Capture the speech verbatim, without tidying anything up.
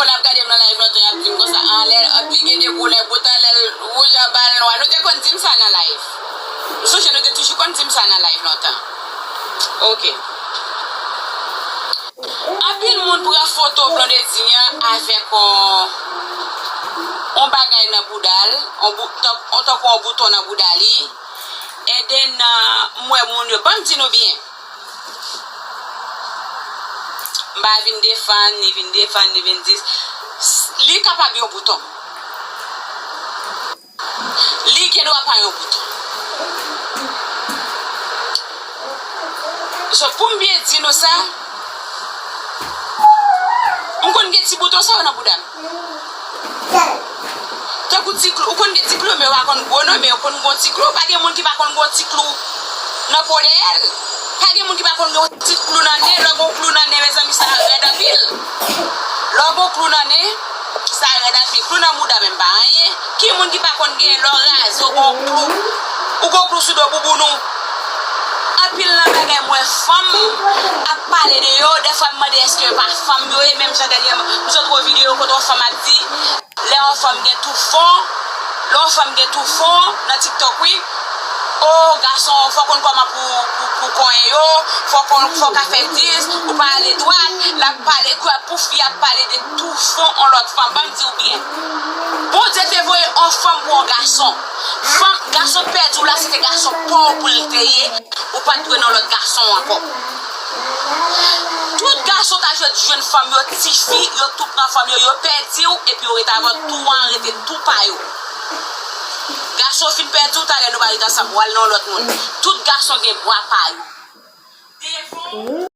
Moun ap gade m nan live lontan, y ap di m konsa, ah, lè li gen de koulè, poutan lè l wouj anba l nwa. Nou te konn di m sa nan live. M sonje nou te toujou konn di m sa nan live lontan. Ok. Anpil moun pran foto Blondedy an avèk on, on bagay nan bouda l, on bou-, tan-, on, tankou on bouton nan bouda li. And then, uh, m wè moun yo, ban m di nou byen. M pa vin defann, ni vin defann, ni vin di. Li kapab yon bouton. Li gen dwa pa yon bouton. So, pou m byen di nou sa, m konn gen ti bouton sa yo nan bouda m. Tankou ti klou, ou konn gen ti klou, men yo pa konn gwo non, men yo konn gen ti klou. Pa gen moun ki pa konn gen ti klou nan po dèyè l. Pa gen moun ki pa konn gen ti klou nan nen, lè w gen klou nan nen, mezanmi, sa rèd anpil. Lè w gen klou nan nen, sa rèd anpil. Klou nan mouda menm pa anyen. Ki moun ki pa konn gen lè w raze, w gen klou, ou gen klou sou do bouboun ou? Anpil nan bagay m wè fanm ap pale de yo, dèfwa m mande èske yo pa fanm yo ye, menm jan dènyèman, m sot wè yon videyo kote yon fanm ap di, lè yon fanm gen tou fon, lè yon fanm gen tou fon, nan TikTok wi, o gason, fò w konn kòman pou, pou, pou konyen yo, fò w konn, fò w ka fè dis, ou pa ale dwat, l ap pale, kou ap pou fi ap pale de tou fon yon lòt fanm, ban m di w byen. Bondye te voye yon fanm pou yon gason. Fanm, gason pèdi w la, se te gason pa w pou l te ye. Ou pa t dwe nan lòt gason ankò. Tout gason ta jwenn, jwenn fanm yo, tifi, yo tou pran fanm yo, yo pèdi w, epi yo rete avè w, tou an rete tou pa yo. Gason fin pèdi w, talè nou pa ret ansanm, w al nan lòt moun. Tout gason gen bwa pa yo. Devan